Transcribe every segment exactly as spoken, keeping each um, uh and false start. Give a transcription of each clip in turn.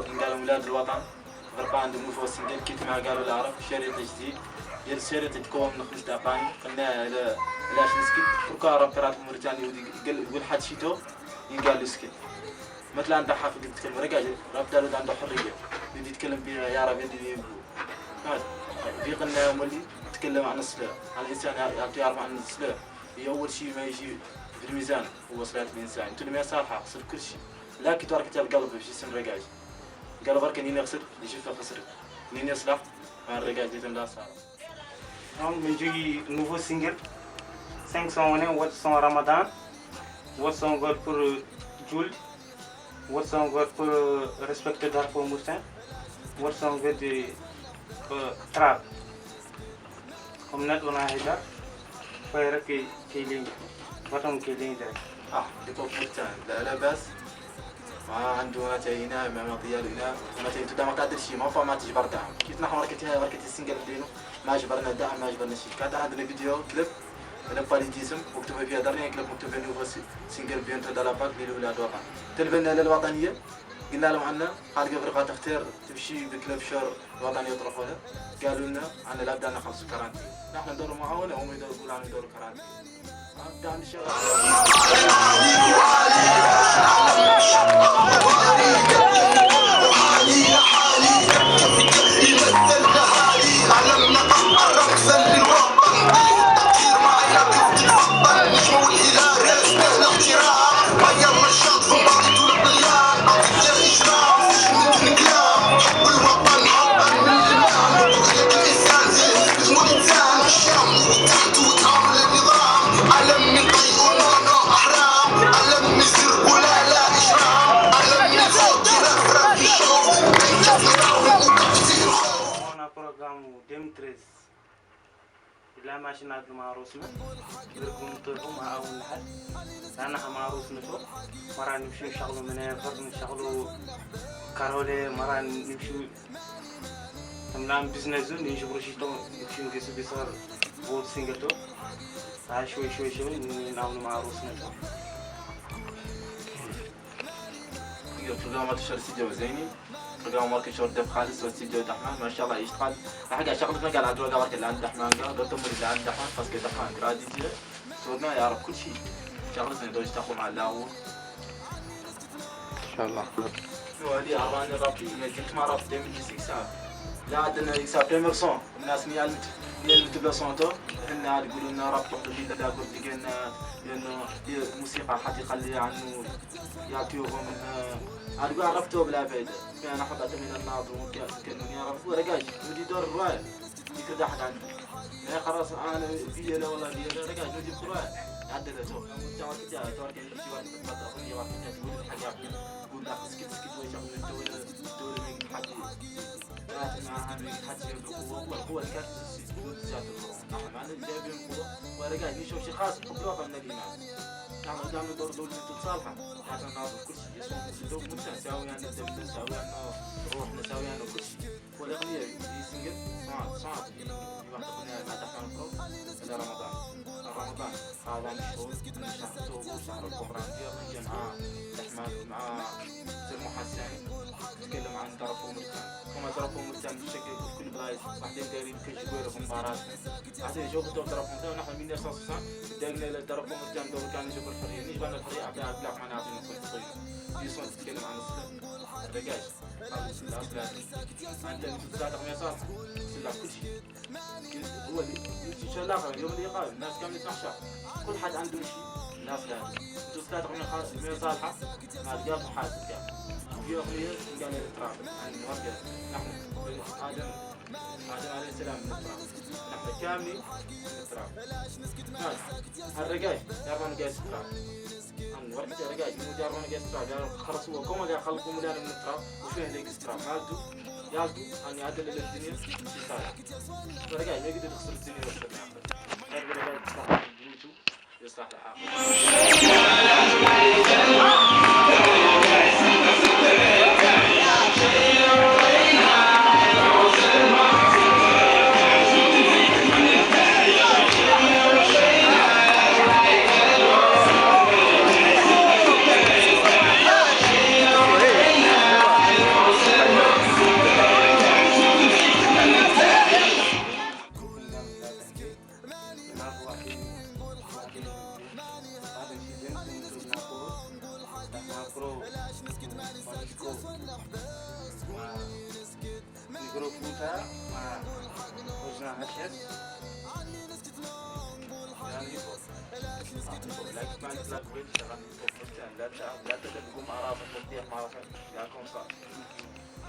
Ingalom Wlad Lwatan, farqan de nouveau single, Kitma, galo larab, Sherita Jdid, yel Sherita Jdid, kom nxmis dapan, qinna le, lash niskit, pourquoi rappeur at Mauritanie, widi, gel, gul had shito, ingal niskit. Matlan da haf gid tkellem, ragaj, rap dalo dan da hurriya. Widi tkellem bi, ya rab, widi bi. Mas, bi qinna moli, tkellem an sla, an insan ya, ya, ya rab an sla. Ya awwal shi ma yiji fi lmizan, huwa slat linsan. Intu lmizan ha, sir kul shi. Lakin twarkat al galb fi jism ragaj. Galb arka nin iksir, yiji fi iksir. Nin islah, ma ragaj ditam da sar. Hum, mi ji nouveau single, cinq cent un, wet son Ramadan, wet son God pour Jules, wet son God pour respecter Darfour Mauritanie, wet son God, euh, trap. Hum, nat una hida, fayra ki, ki ling, waton ki ling de. Ah, di ko Mauritanie, la, la bas. Ma andu na tayina, ma ma tiyal ina, na tayin tu dama kadir shi, ma fa ma tijbar da. Kitna hum warkati, warkati single dinu, ma jbarna da, ma jbarna shi. Kata andna video clip, le pali disim, muktuba fiya darni clip, muktuba nouveau si-, single bientôt dans la vague, lil Wlad Lwatan. Telbena lil wataniya, قلنا لهم عنا، قال قبل قا تختار، تمشي بكليب شور وطني يطرحوها. قالوا لنا: أنا لا بدنا خمس كرانتي. نحن ندور معاونة، هم يدوروا، يقولوا عن يدوروا كرانتي. Ona programme deux mille treize. Ila machine ad ma arusna. Irgum to ma awun hal. Ana ma arusna to. Mara nimshu shaqlu mene, far nimshu shaqlu karole, mara nimshu Tamlam business zone, ninji burshito, ninji gisi bisar, vote single to. Sa shwi, shwi, shwi, ni nawnu ma arusna to. Yo, program at shar studio zeyni. Program wark shor def khalis, so studio Dahman, mashallah, ishtiqal. Haja shaql ma qal adwa wark la Dahman, qal to mur la Dahman, parce que Dahman, gradi je. Sodna ya rab kul shi. Shaql zeyni, do ishtiqal ma lawu. Inshallah. No, هذه أغاني راب، هي قلت ما راب deux mille dix إكساب. لا، عندنا إكساب première son. الناس نيال مت-، نيال متبلة صوته. هنا يقولوا لنا راب تقليدي، لا قلت لقينا لأنه هي موسيقى حد يخلي عنه يعطيوهم إنه، عاد يقول راب تو بلا فايدة. فأنا حبة من الناظر وكأس كأنه يا رب. ورقاش، ودي دور الرواية. يكرد أحد عنه. لا، خلاص، أنا بيا لا والله بيا لا، رجع جوجي بكرة. عدل تو. جاوا كده، جاوا كده، يجي واحد يتبطل، يجي واحد كده، يقول الحاجة. يقول لا، اسكت، اسكت، ويش أقول الدولة، الدولة ما يجي حد. لا، ما عاد ما يجي حد يجيب القوة، هو، هو اللي كان يقول ذات القوة. نحن ما جايبين القوة، ورجع يشوف شيء خاص، حب الوطن نلاقي معه. نحن قدام ندور دولة تتصالح. نحن ناخذ كل شيء، يسوى كل شيء، متساوي يعني، الدولة تساوي يعني، روحنا ساوي يعني، كل شيء. والأغنية دي سنجل، صعب، صعب. دي، دي واحدة أغنية مع دحمان برو، إلى رمضان. رمضان، هذا مشهور، شهر أكتوبر، شهر القرآن. دي أغنية مع دحمان، مع سير محسن. تتكلم عن طرف أمريكان. هما طرف أمريكان بشكل في كل بلايص. بعدين دايرين كل شيء يقولوا في مباراة. بعدين جو كتب طرف أمريكان، ونحن من أساس دايرين إلى طرف أمريكان، دول كانوا يجيبوا الحرية. نيجي بنا الحرية، أبدا أبلغ معنا في نقطة. دي صوت تتكلم عن السلام. الرجاج. خلاص، لا، لا. أنت بتصادق ما يصالحك. سلاح كل شيء. هو اللي يمشي شلاقة يوم الإيقاف، الناس كاملة تنحشر. كل حد عنده شيء، الناس لازم. تصادق ما يخ-، ما يصالحك، ما تقاطع حاسد كان. وفي أغنية قال التراب، عن الوقت. نحن، آدم، آدم عليه السلام من التراب. نحن كاملين من التراب. ناس، الرجاج، يا رب نقاس التراب. An warkiti ragaj, nu jar wan ges tra, jar khalas wa koma ga khalqu mulana min tra, u fina de ges tra, maltu, yaltu, an yadal lil dunya, sisala. Ragaj, ma gidi takhsar dunya wa akhira. Ragaj, takhsar dunya, yuslah lil akhira.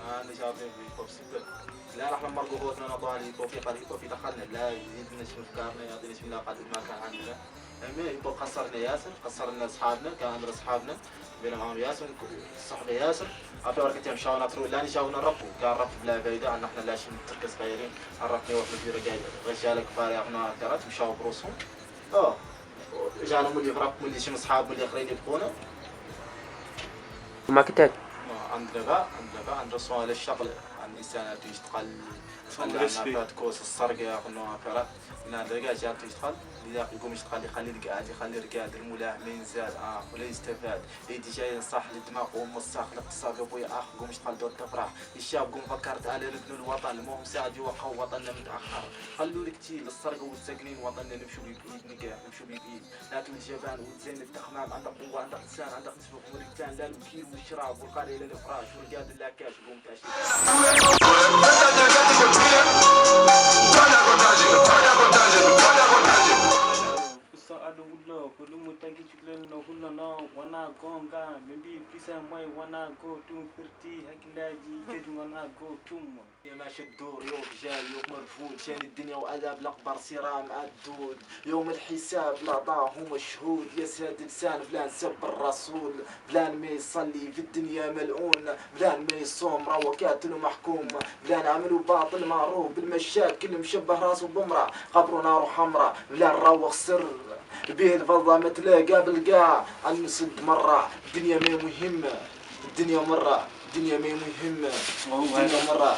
لا، نجاوب بالتوفيق. لا، نحن مرقوبوتنا نضالي توفيق الهيكو في دخلنا. لا، يزيد لنا شنو أفكارنا، يعطينا شنو لا قد ما كان عندنا. أمي يبقى خسرنا ياسر، خسرنا أصحابنا، كان عندنا أصحابنا. بينا معاهم ياسر، صحبة ياسر. أفي ورقة يوم شاونا ترو، لا نشاونا ربو. كان رب بلا فايدة، أن احنا لا شنو تركز غيرين. عرفني وقت في رجال، رجال كبار يا أخنا، كانت مشاو بروسهم. أوه. جانا مولي غراب، مولي شنو أصحاب، مولي آخرين يبقونا. ما كتبت. عندنا بقى، عندنا بقى، عندنا سؤال الشغل، عن الإنسان اللي يشتغل، فندرس فيه. فات كوس السرقة، يا أخي، إنه فرق. من عندنا جات يشتغل، اللي يقوم يشتغل، يخلي القاعد، يخلي القاعد الملاه ما ينزل، آه، ولا يستفاد. يدي جاي صح للدماغ ومساخ الاقتصاد، يا أبوي، آخ، قوم يشتغل دور تفرح. الشاب قوم فكرت على ركن الوطن، المهم ساعد يوقع وطننا متأخر. خلوا لك تي للسرقة والسجنين، وطننا نمشوا بيه بإيد، نقاح نمشوا بيه بإيد. لا تقول جبان وتزين التخمام، عندك قوة، عندك لسان، عندك نسبة مريتان، لا الوكيل والشراب والقاري إلى الإفراش والقاد اللاكاش قوم تاشي. Kusa ado wullo, kulu mutagi chuklen no hullo no, wana gonga, mimbi pisa mai wana go tum firti, hakilaaji, kedi wana go tum. يا ماشي الدور، يوك جاي، يوك مرفوض، شان الدنيا وأداب الأكبر صراع مع الدود. يوم الحساب لا ضاهم الشهود، يا سيد لسان فلان سب الرسول، فلان ما يصلي في الدنيا ملعون، فلان ما يصوم راهو كاتل ومحكوم، فلان عملوا باطل معروف بالمشاكل مشبه راسه بمرأة، قبره نار حمراء، فلان راهو سر، به الفضة متلاقى بالقاع، المسد مرة، الدنيا ما مهمة، الدنيا مرة، الدنيا ما مهمة، الدنيا مرة.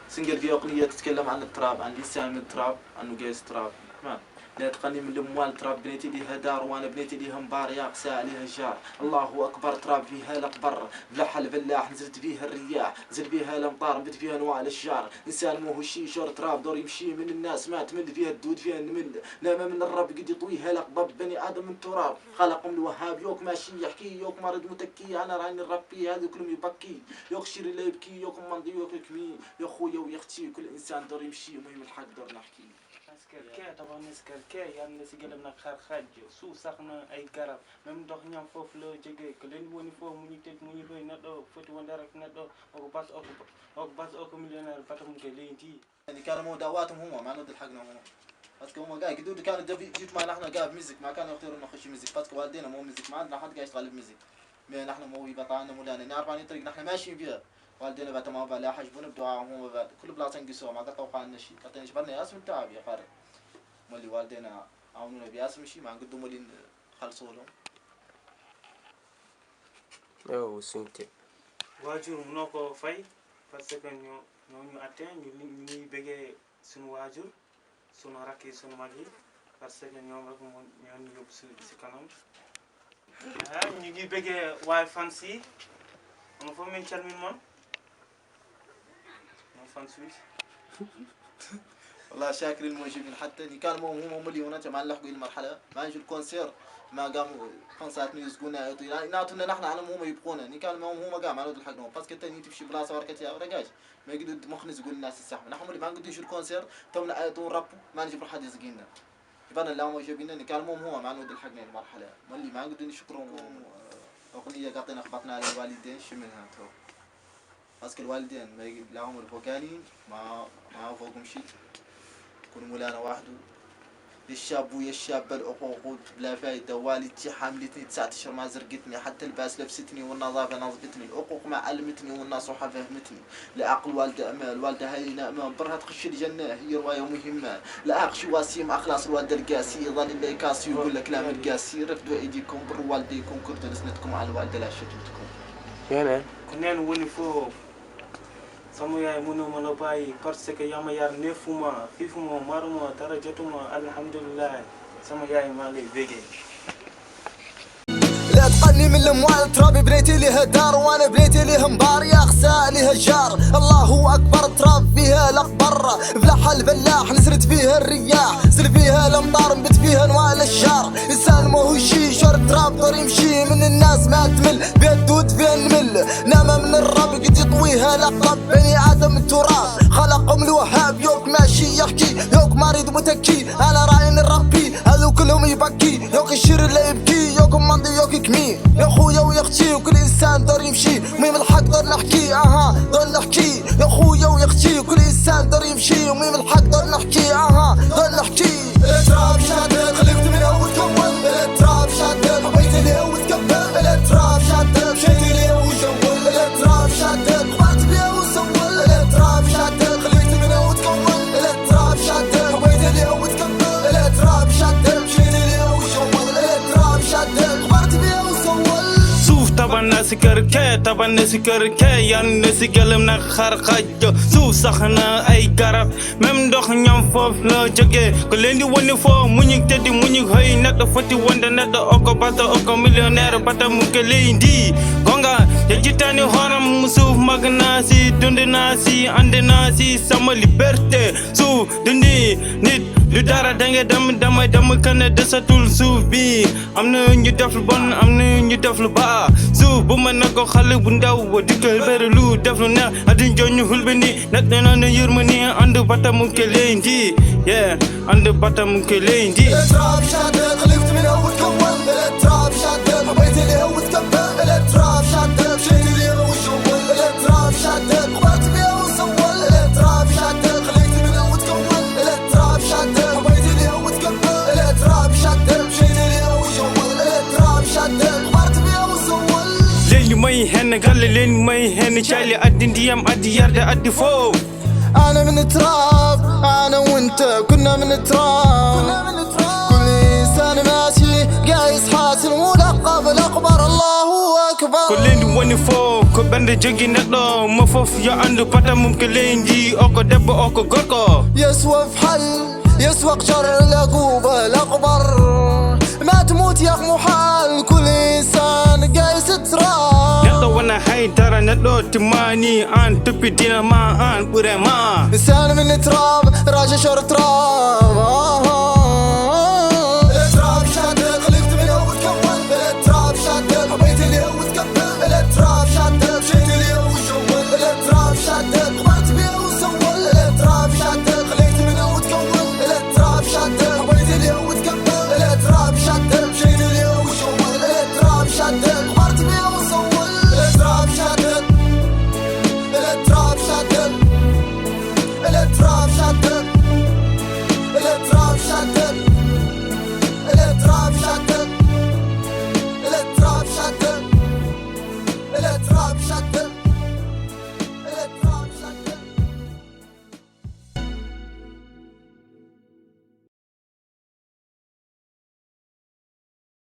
سنجل في أغنية تتكلم عن التراب، عن الإنسان من التراب، أنه جايز تراب. تمام. لا تقني من الأموال تراب، بنيتي ليها دار، وأنا بنيتي ليها مبار، يا قساء ليها جار. الله أكبر، تراب فيها الأقبر. فلاح الفلاح، نزلت فيها الرياح، نزل فيها الأمطار، نبت فيها أنواع الأشجار. إنسان مو هو شي، شور تراب، دور يمشي من الناس، ما تمل فيها الدود، فيها النمل. لا ما من الرب قد يطويها لك ضب، بني آدم من تراب. خلقهم الوهاب، يوك ماشي يحكي، يوك مريض متكي، أنا راني الربي، هذا كلهم يبكي. يوك شيري لا يبكي، يوك مندي، يوك يكمي، يا خويا ويا أختي، كل إنسان دور يمشي، المهم الحق دور نحكي. Askarke, taban askarke, yan na si gëlëm nag xar xaj, suuf sax na ay garab, même ndox ñam foofu la jóge, ko leen woni foofu mu ñu tëj, mu ñu xëy na doo, foti wonde rek na doo, oko bas, oko, oko bas, oko millionnaire, batam ke leen di. يعني كانوا مو دعواتهم هم، ما نود الحقنا هم. بس هم قاعد قدود كانوا دبي جيت ما نحن قاعد ميوزك، ما كانوا يختاروا نخش ميوزك، بس والدينا مو ميوزك، ما عندنا حد قاعد يشتغل بميوزك. ما نحن مو يبطلنا مولانا، نعرف عن الطريق نحن ماشيين فيها. والدينا بقى تمام بقى لا حاجة بنا بدعاء هم بقى. كل بلاصة نقصوا، ما قطعوا قال نشي. قطعنا شبرنا ياسم التعب يا خارج. مولي والدينا عاونونا بياسم شي، ما نقدوا مولي نخلصوا لهم. Yo, sinte. Waajur mënoo ko fay, parce que ñoo, ñoo ñu atteint, ñu, ñu ngi bëggee suñu waajur, suñu rakk yi, suñu mag yi, parce que ñoom rek moo, ñoo ñu yóbbu si, si kanam. Ah, ñu ngi bëggee waay fans yi. Ono fo min calmin mon? Mon fans wi. والله شاكرين موجودين حتى ني كان مو هما مليونة ما نلحقوا المرحلة ما نجي الكونسير ما قام كونسيرت نيوز قلنا يا طويل ناتنا نحن على هما يبقونا ني كان مو هما قام على الحق نو باسكو تاني تمشي بلاصة وركتي يا ورقاج ما يقدروا مخنز يقول الناس السحب نحن اللي ما نقدروا نجي الكونسير تونا آيتون رابو ما نجيب حد يزقينا يبان لا موجودين ني كان مو هما ما نود الحق المرحلة ما اللي ما نقدروا نشكرهم أغنية قاطين أخبطنا على الوالدين شو منها تو باسكو الوالدين ما يقول لهم الفوقاني ما ما فوقهم شيء. يكون مولانا وحده. يا الشاب ويا الشابة العقوق بلا فايدة والدتي حاملتني تسعة أشهر ما زرقتني حتى الباس لبستني والنظافة نظفتني العقوق ما علمتني والنصيحة فهمتني. لا عقل والدة أمان الوالدة هاي نعمة برها تخش الجنة هي رواية مهمة. لا عقش واسيم أخلاص الوالدة القاسي يظل اللي كاسي يقول لك لا من القاسي رفدوا أيديكم بر والديكم كنت نسندكم على الوالدة لا شتمتكم. Yéen. Ku neen woni foofu. Sama yaay mënoo ma la bàyyi parce que yaa ma yar neefuma xiifuma maruma dara jotuma alhamdulilah sama yaay maa lay bégee. تقني من الأموال، ترابي بنيتي ليها دار، وأنا بنيتي ليها مبار، يا خسا ليها جار. الله أكبر، تراب فيها الأقبر، فلاح الفلاح، نزلت فيها الرياح، زل فيها الأمطار، نبت فيها نوال الشار. إنسان ما هو شي، شور تراب دور يمشي، من الناس ما تمل، بيدود فيها النمل. نعمة من الرب قد يطويها لقب بني آدم التراب. خلقهم الوهاب، يوك ماشي يحكي، يوك مريض متكي، أنا راعي الربي، هذو كلهم يبكي، يوك يشير اللي يبكي، يوك ماضي يوك كمي. يا خويا ويا اختي، وكل انسان دور يمشي، ميم الحق دور نحكي، اها، دور نحكي. يا خويا ويا اختي، وكل انسان دور يمشي، وميم الحق دور نحكي، اها، دور نحكي. التراب شادك، خليك من اول تكون. التراب شادك، بيت اليوم تكبر. التراب شادك، مشيت اليوم وجول. التراب شادك، قبلت بيه وسول. التراب شادك، خليك من اول تكون. التراب شادك، بيت اليوم تكبر. التراب شادك، مشيت اليوم وجول. التراب شادك، قبلت بيه وسول. Suuf taban na si kër kee, taban na si kër kee, yan na si gëlëm na xar xaj. Suuf sax na ay garab, même ndox ñam foofu la jógee. Ko leen di wane foo muñu tëddi, muñu xëy, nat foti wonde, nat oko bata, oko millionnaire, bata mu ko leen di. Gonga, ya jitaani xoram, suuf mag naa si, dund naa si, ànd naa si, sama liberté. Suuf, dundi, nit, du dara, da ngay dem, damay dem, kenn desatul suuf bi. Am na ñu def lu bon, am na ñu def lu baax. Suuf bu ma ne ko xale bu ndaw, wa di ko bëri lu def lu neex. Adin joñu xul bi ni, nag nee na ne yërma ni, ànd bata mu ke leen di. Yeah, ànd bata mu ke leen di. التراب شادك، خليفت من اول تكون. التراب شادك، بيت اليوم تكبر. التراب شادك، مشيت اليوم وشوف. التراب شادك، قبلت بيه وسول. التراب شادك، خليفت من اول تكون. التراب شادك، بيت اليوم تكبر. التراب شادك، مشيت اليوم وشوف. التراب شادك، قبلت بيه وسول. Leen ñu may xenn gàll, leen ñu may xenn caali, addi ndiyam, addi yarde, addi foofu. أنا من تراب، أنا وأنت كنا من تراب. كل إنسان ماشي قايس حاسن، ملقب الأكبر، الله أكبر. Ko leen di woni foo, ko bende jogi neɗɗo, mo fof yo anndu bata mum ko leydi, o ko debbo, o ko gorko. يسوى فحل، يسوى قشر العقوبة الأكبر. ما تموت يا أخ محال، كل إنسان قايس تراب. Neɗɗo wona hay dara, neɗɗo timmaani, aan toppi diina ma, aan ɓure ma. إنسان من تراب، راجل شور تراب.